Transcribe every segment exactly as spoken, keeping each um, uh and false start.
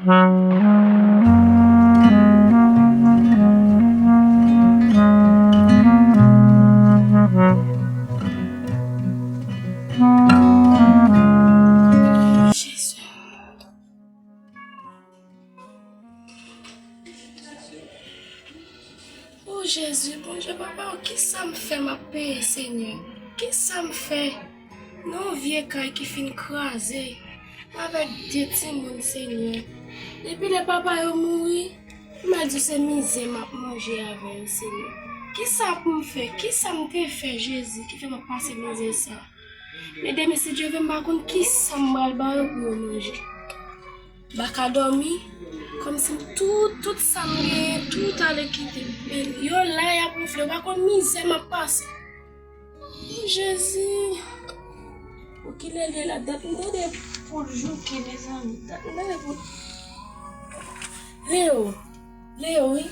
Jezi. O Jezi, Bondye papa, o kisa m fè m ap peye, Senyè? Kisa m fè? Nan yon vye kay ki fin kraze, avèk de timoun, Senyè. Depi lè papa yo mouri, m a di se mizè m ap manje avè yo, Senyè. Kisa pou m fè? Kisa m te fè, Jezi, ki fè m ap pase mizè sa? Men demen, si Dye vle, m pa konn kisa m pral ba yo pou yo manje. M pa ka dòmi, kòmsi tout, tout sa m genyen, tout ale kite m. Men yo la, y ap wonfle, yo pa konn mizè m ap pase. Jezi! Pou kilè l ye la? Dat m tande pou l jouke, mezanmi. Dat m tande pou l. Leo! Leo, wi.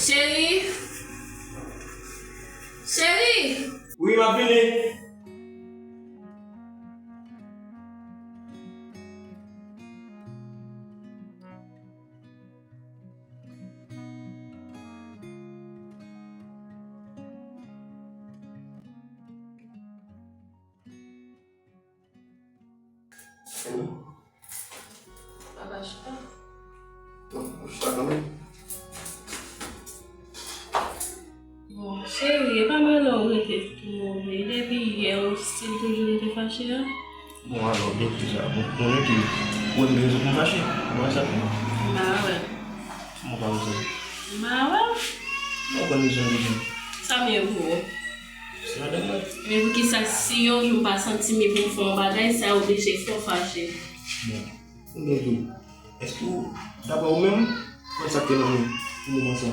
Cheri! Cheri! Wi, m ap vini. Papa, chita. Non, chita kanmenm. Bon, cheri, e pa malè w rete tou, e depi yè ou still toujou rete fache a? Bon, alò, byen, kisa? Bon, konnen ke ou wè m gen rezon pou m fache. Ou wè sa tou? M pa wè. Kòman w pa wè sa? M pa wè. Ou konn rezon m bezwen. Sa m ye pou ou? Se madanm mwen. Men poukisa si yon jou m pa santi m pou m fè yon bagay, sa oblije fè w fache? Bon, konnen tou. Èske w, daprè ou menm, konn sa k te nan men pou moman sa?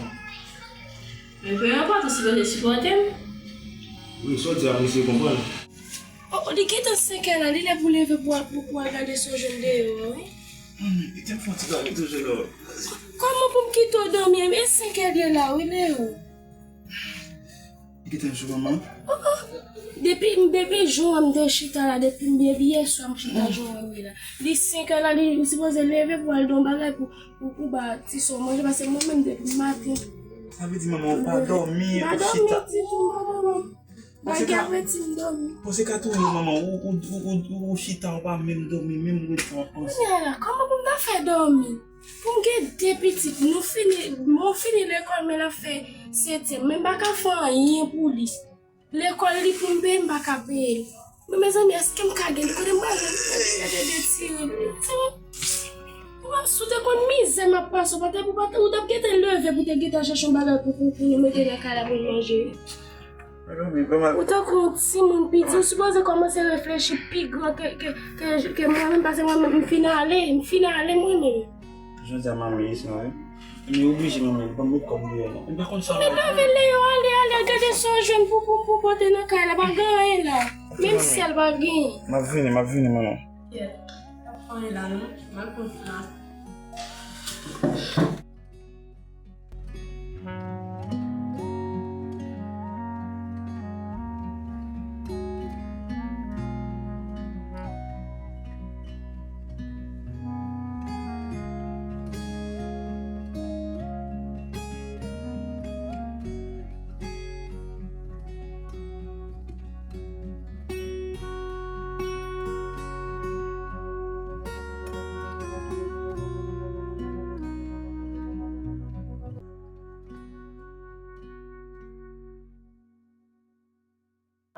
Men peu importe, ou sipoze sipòte m. Wi, sa w di a, m eseye konprann. Oh, li gentan senkè la, li lè pou leve pou al, pou, pou al gade si w jwenn deyò a, wi. Manmi, kite m fè yon ti dòmi toujou non. Kòman pou m kite w dòmi? E senkè l ye la, wi, Leo. Li kite m sou manman. Oh, oh. Depi, depi jou an m te chita la, depi m, depi yè swa m chita jou an wi la. Li senkè la, li, ou sipoze leve pou al don bagay pou, pou, pou ba ti sè w manje, paske mwen menm depi maten. Sa vle di manman ou pa dòmi, ou chita. M pa dòmi ditou, m pa dòmi. Bagay apeti m dòmi. Bon, se ka tou manman, ou, ou, ou, ou, ou chita, ou pa menm dòmi, menm ou ret ap panse. Kounye a la, kòman pou m ta fè dòmi? Pou m gen de pitit, nou fini, mwen fini lekòl, men l ap fè setyèm, men m pa ka fè anyen pou li. Lekòl li pou m peye, m pa ka peye. Men mezanmi, èske m ka gen kote m pral jwenn kote m mete de ti ren? Ou pa, si w te konn mizè m ap pase, ou pa t ap, ou pa t, ou t ap gentan leve pou te gentan chèche yon bagay pou, pou, pou nou mete nan kay la pou n manje. Ou tankou yon timoun piti, ou sipoze kòmanse reflechi pi gran ke, ke, ke, ke mwen menm, paske mwen menm, m fin ale, m fin ale mwen menm. Jodi a manmi isit non wi. Li oblije manmi, ban m met kòb deyò non. M pa konn sa. Men lave Leo, ale, ale, gade sa w jwenn pou, pou, pou pote nan kay la, pa gen anyen la. Menm syèl pa genyen. M ap vini, m ap vini manman. Kèt, pa fè anyen la non. M al pran flan.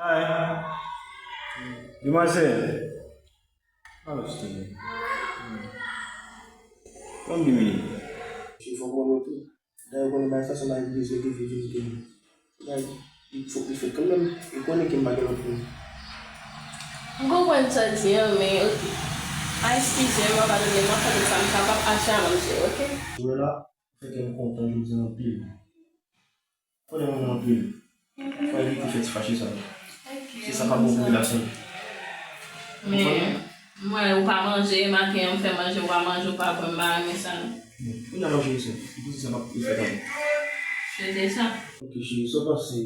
Hi. Demwazèl. Alò, Steven. Ban m de minit. Cheri, fò w konnen tou. Dayè, ou konnen bagay sa se yon bagay ki plizyè ki vin vin ke li fòk li fèt kanmenm. Ou konnen ke m pa gen lòt moun. M konprann sa w di an, men oke. A eskize m, m a padone, m a fè tout sa m kapab, achte a manje, oke? Joëla, ou fè kè m kontan jodi a anpil. Konnen mwen anpil. Fò evite fè ti fache sa yo. Se sa pa bon pou relasyon nou. Men, mwen, ou pa manje, maten an m fè manje, ou pa manje, ou pa bwè, m pa renmen sa non. Ou nan manje isit. Ou di sa pa pou fè sa. Se te sa. Oke, cheri, sa w panse si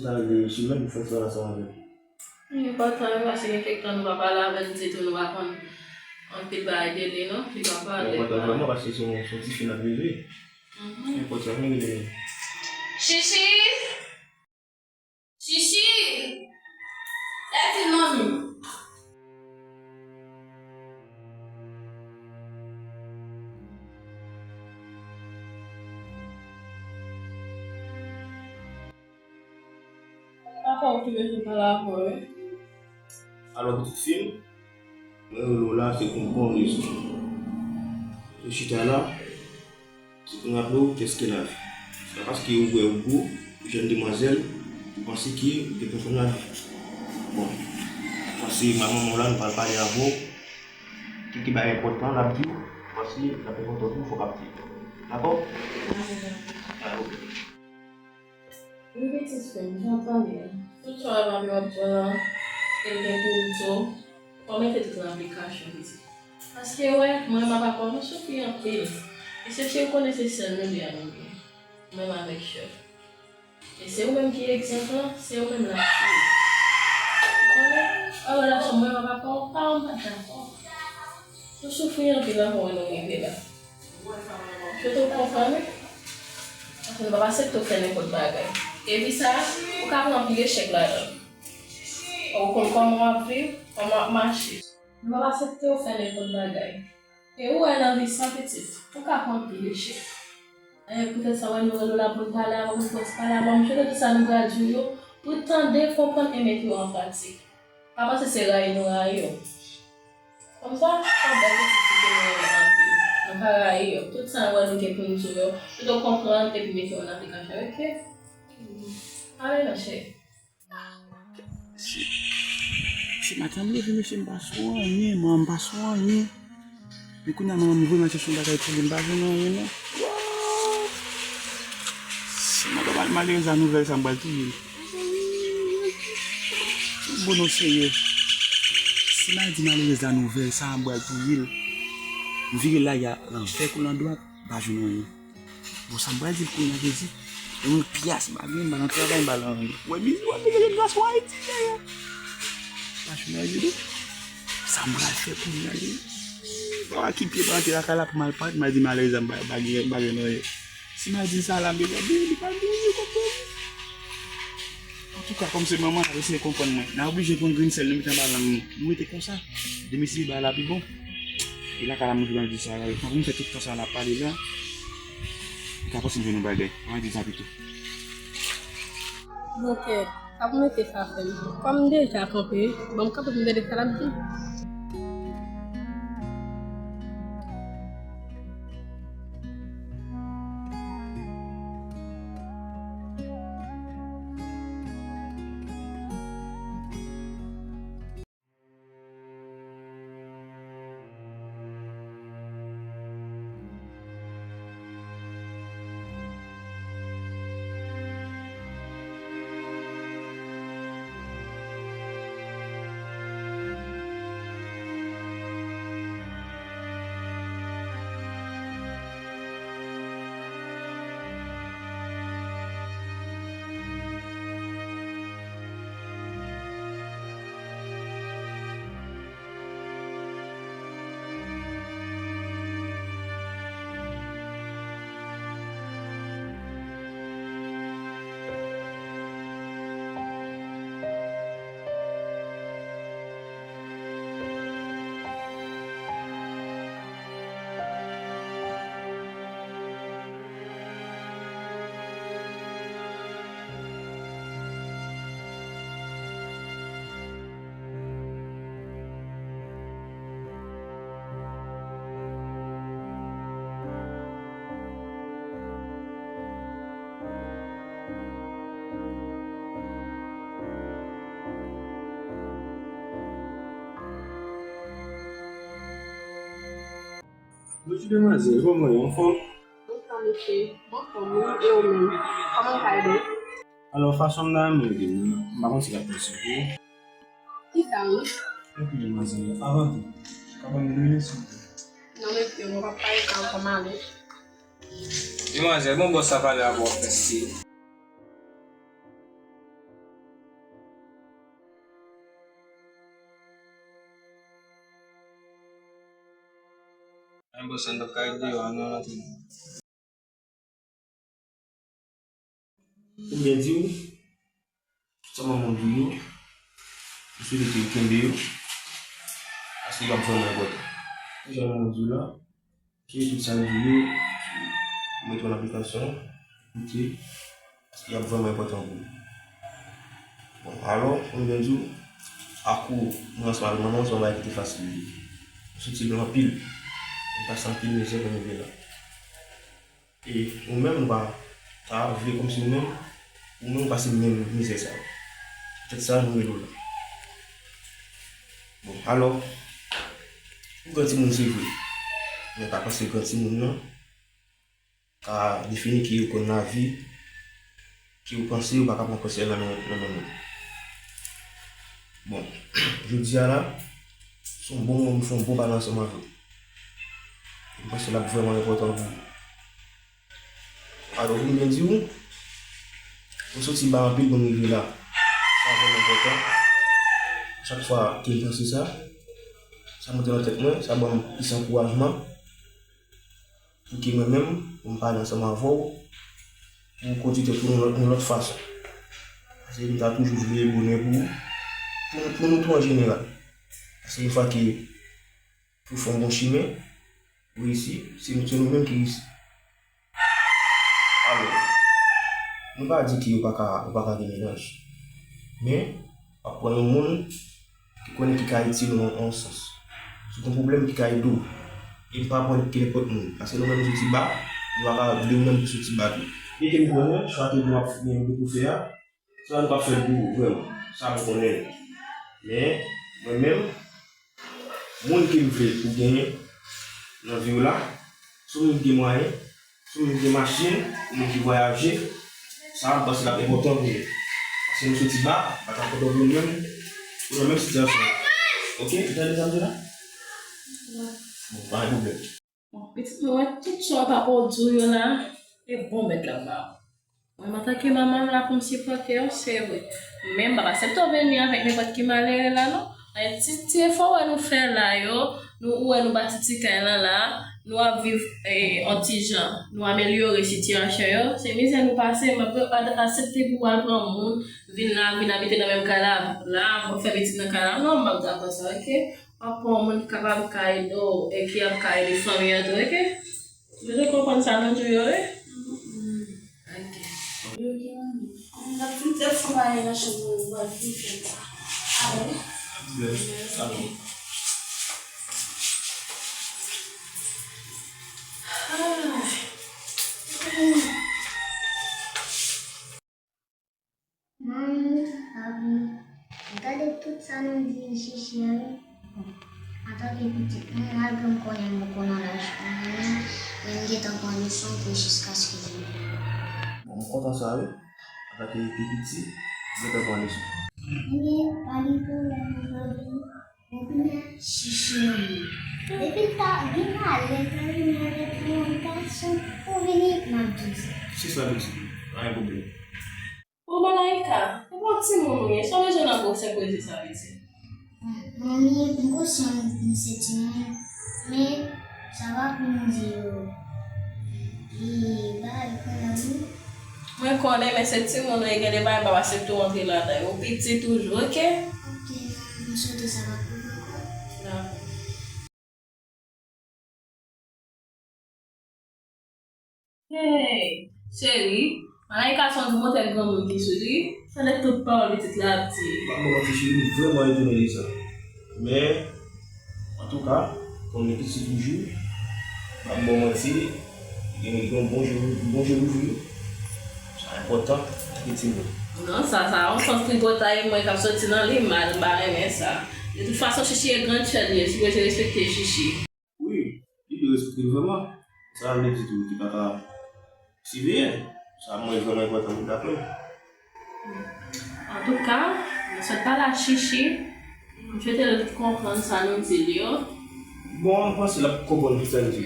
m ta rele Chimèn pou fè ti bagay sa avè l? Li enpòtan wi, paske gen kèk tan nou pa pale avè l ditou, nou pa konn anpil bagay de li non. Li pa pale. Li enpòtan vrèman paske se yon, se yon ti fi n ap leve. Mhm. Li enpòtan, ann rele l. Chichi! Chichi! Lè di manmi. Papa, ou ki bezwen pale avè w wi. Alò, pitit fi m, mwen rele w la, se pou yon bon rezon. Ou chita la, se pou m raple w kès ke lavi. Se pa paske ou wè ou gwo, ou jèn demwazèl, ou panse ke ou te konprann lavi. Bon, paske manman w la, nou pral pale avè w. Kèk bagay enpòtan l ap di w, paske l ap enpòtan pou ou, fòk ap di w. Dakò? Dakò. Ah, ok. Wi, pitit fi m, jan w tande a. Tout sa w ap ap di w lan, e l gen pou l di w, fò w mete tout an aplikasyon, pitit. Paske, wè, mwen m ap ap wè, mwen soufri anpil. E se chè w konnen se sèl nou de a nou gen. Mwen menm avèk chè w. E se ou menm ki egzanp lan, se ou menm l ap swiv. Ou konnen? Alò, la, mwen m ap ap wè, pa wè m pa dakò. Nou soufri anpil avan wè nou rive la. Chè w konprann wi. Paske nou p ap aksepte w fè nenpòt bagay. Epi sa, ou ka pran anpil echèk ladan l. Ou konn kòman w ap viv, kòman w ap mache. Nou p ap aksepte w fè nenpòt bagay. E ou wè nan vi sa pitit, ou ka pran anpil echèk. E poutèt sa w wè nou rele w la pou n pale avè w, pou n fè w ti pale avè w. M swete tout sa nou pral di w yo, pou w tande, konprann e mete yo an pratik. Pa panse se rayi nou rayi w. Kòmsa, se yon bèl pitit fi ke nou renmen anpil. Nou pa rayi yo. Tout sa nou wè nou gen pou n di w yo, pito konprann epi mete yo an aplikasyon, oke? Ale non, cheri. Se, se maten m leve, mesye, m pa sou anyen, mwen, m pa sou anyen. Men kounye a, manman m voye m al chèche yon bagay pou li, m pa jwenn anyen, non. Waw! Si m ap bay malerèz la nouvèl sa, m pral touye l. Bon, non, serye. Si m al di malerèz la nouvèl sa, m pral touye l. M vire lari a lanvè kou landwat, m pa jwenn anyen. Bon, sa m pral di l kounye a, Jezi? Yon pyas m pa gen, m pa nan travay, m pa nan anyen. Wè, mizè, wè, mizè, jèn gason Ayiti, dayè. Pa jwenn anyen, non. Sa m pral fè kounye a, Jezi? Papa ki pye pa antre lakay la pou m al parèt, m al di malerèz la, m pa, pa gen, pa gen anyen. Si m al di l sa la, m bezwen di li pa gen anyen kont mwen. Antouka, kòm se manman, n ap eseye konprann mwen. N a oblije pran grenn sèl nou mete anba lang nou. Nou rete konsa. Demen si li bay la pi bon. E lakay la, moun ki pral di sa la, yo. Tankou m fè tout tan sa la pale la. Li ka panse m jwenn yon bagay. Ann di sa pito. Doktè, ap mete sa fè m. Kòm m deja kanpe, ban m kanpe pou m tande sa l ap di. Bonjou demwazèl, kòman w ye, anfòm? Bonswa mesye, m anfòm wi, e ou menm? Kòman m ka ede w? Alò, fason m ta renmen ede w nan, m pa konn si l ap posib pou ou. Kisa wi? Epi demwazèl, avan tou, ou ka ban m nimewo w silvouplè? Non mesye, mwen p ap pale sa ankò, m ale. Demwazèl, bon bòs la pale avè w, mesye. Ay, bòs la, n p ap ka ret deyò a non, n antre non. Pou m byen di w, tout sa manman w di w yo, m swete ke w kenbe yo, paske y ap vrèman enpòtan. Jan manman w di w la, kenbe tout sa l di w yo, mete yo an aplikasyon, koute, paske y ap vrèman enpòtan pou ou. Bon, alò, pou m byen di w, ak ou, mwen ansanm avèk manman w, se yon bagay ki te fasil. M soti lwen anpil. M pase anpil mizè pou m rive la. E ou menm, ou pa ta vle kòmsi ou menm, ou menm ou pase menm mizè sa yo. Poutèt sa, nou rele w la. Bon, alò, ou gran timoun se vre. Men pa panse gran timoun nan ka defini ki ou konn lavi, ki ou panse ou pa ka pran konsèy nan men, nan men moun. Bon, jodi a la, se yon bon moman pou m fè yon bon pale ansanm avè w. M panse l ap vrèman enpòtan pou ou. Alò, pou m byen di w, m soti ba anpil pou m rive la. Sa vrèman enpòtan. Chak fwa ke m panse sa, sa monte nan tèt mwen, sa ban m plis ankourajman pou ke mwen menm, pou m pale ansanm avè w, pou w kondui tèt ou yon lòt, yon lòt fason. Paske m ta toujou vle bonè pou, pou, pou nou tou an jeneral. Paske yon fwa ke ou fè yon bon chimen, ou reyisi, se nou, se nou menm ki reyisi. Alò, nou pa di ke yo pa ka, yo pa ka gen mennaj. Men, w ap pran yon moun ki konnen ki ka itil ou nan yon sans. Si w gen yon pwoblèm ki ka ede w. E m pa pran ke nenpòt moun. Paske nou menm nou soti ba, nou pa ka vle ou menm pou soti ba tou. Gen ke m konnen, chwa ke nou ap gen pou fè a, se pa nou k ap fè l pou ou vrèman. Sa m konnen l. Men, mwen menm, moun ke m vle pou genyen nan vi w la, se yon moun ki gen mwayen, se yon moun ki gen machin, yon moun ki vwayaje, sa m panse l ap enpòtan pou nou. Paske nou soti ba, pa t ap enpòtan pou nou menm, pou nan menm sitiyasyon. Oke, ou tande sa m di la? Bon, pa gen pwoblèm. Bon, pitit mwen, wè tout sa papa w di w yo la, e bon bèt la ba w. Mwen, antanke manman, m la pou m sipòte w, se vre. Men m p ap aksepte w vini avèk nenpòt ki malere la, non. Men ti, ti efò w wè nou fè la yo, nou, ou wè nou bati ti kay lan la, nou ap viv, eh, yon ti jan, nou amelyore sitiyasyon yo. Se mizè nou pase, m p ap aksepte pou w al pran moun, vin la, vin abite nan menm kay la, la, w ap fè pitit nan kay la. Non, m p ap dakò sa, oke? W ap pran yon moun ki kapab ka ede w e ki ap ka ede fanmi an tou, oke? Ou bezwen konprann sa nou di w yo, wi? Ok. Gade, m te fon bagay nan chanm mwen, m pral fin fè sa. Alò. Yes, alò. Manmi, papi, gade tout sa nou di Chichi a wi. Antanke pitit nou, malgre m konnen m poko nan laj pou vini, men m gentan pran leson pou l jiskaske vini. Bon, m kontan sa wi. Antanke pi piti, m gentan pran leson. Ebyen, pa gen pwoblèm, manmi. Ou konnen Chichi manmi. Depi l ta vin alèz, ta vini avèk yon gason pou vini, m ap di w sa. Se sa, pitit. Pa gen pwoblèm. Bon, Malaika, e bon timoun ou ye, sa w bezwen nan gwosè koze sa, pitit? Manmi, m konsyan m se timoun, men sa pa pou m di yo. E bagay kanmenm wi. Mwen konnen, men se timoun ou ye, gen de bagay m p ap aksepte w antre ladan yo. Ou piti toujou, oke? Oke, manmi, m swete sa pa pou m ankò. Dakò. Hey, cheri, Malaika se yon gwo tèt granmoun ki sou li. Tande tout pawòl pitit la ap di. M ap ba w manti, cheri, m vrèman etone de sa. Men, antouka, kòm li piti toujou, m ap ba w manti, li gen yon bon je, bon je louvri. Sa enpòtan, antanke timoun. Non, sa, sa yon sans tripotay mwen k ap soti nan li mal, m pa renmen sa. De tout fason, Chichi e grandchèl li ye, si w bezwen respekte Chichi. Wi, li dwe Espri vrèman. Sa vle di tou ki pa ka siveye. Sa mwen vrèman enpòtan pou dakò. Antouka, nou sot pale a Chichi. M swete l konprann sa nou di l yo. Bon, m panse l ap konprann tout sa n di.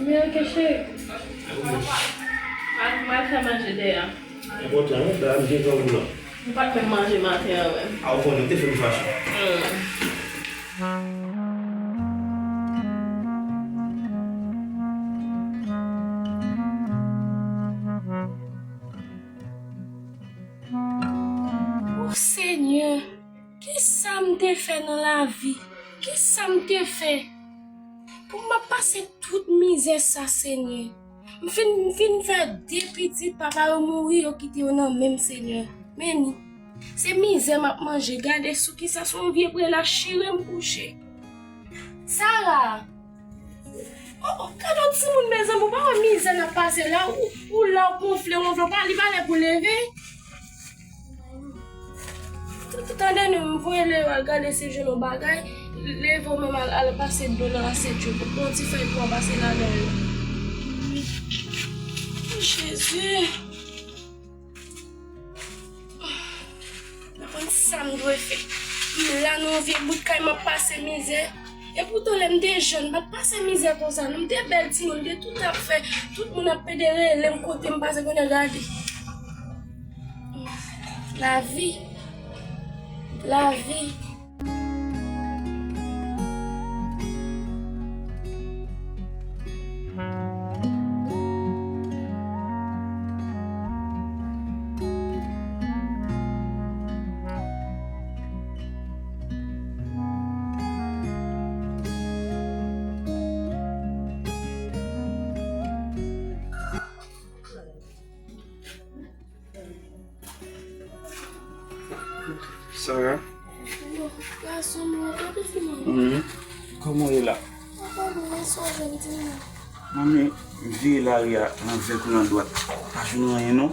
Men ok, cheri. M al, m al fè manje dèyè. Enpòtan, wi, la, m gen tan pou la. M pa t menm manje maten an menm. A, ou konnen, te fè m fache. Hmm. O Senyè, kisa m te fè nan lavi? Kisa m te fè? Pou m ap pase tout mizè sa, Senyè. M fin, m fin fè de pitit, papa yo mouri, yo kite yo nan men m, Senyè. Men ni, se mizè m ap manje. Gade sou kisa, sou yon vye prela chire m kouche. Sara! O, o, gade yon timoun, mezanmi, ou pa wè mizè n ap pase la, ou, ou la, ou konfle, ou anfle, ou pa, li pa lè pou leve. T-, t-, tande non, m voye Leo al gade si l jwenn yon bagay. Leve w menm al, al pase dlo nan asyèt yo. Pran yon ti fèy pou w pase ladan yo. Jezi. M pa konn sa m dwe fè. M la nan yon vye bout kay, m ap pase mizè. E poutan lè m te jèn, m pa t pase mizè konsa non. M te bèl timoun, m te tout ap fè. Tout moun ap pede rele m kote m pase, kounye a gade. Lavi. Lavi. Sara? Gason mwen, kote fi mwen? Wi. Kòman w ye la? Papa mwen, sa w jwenn di mwen? Manmi, m vire lari a nan vèk ou nan dwat. Pa jwenn anyen non.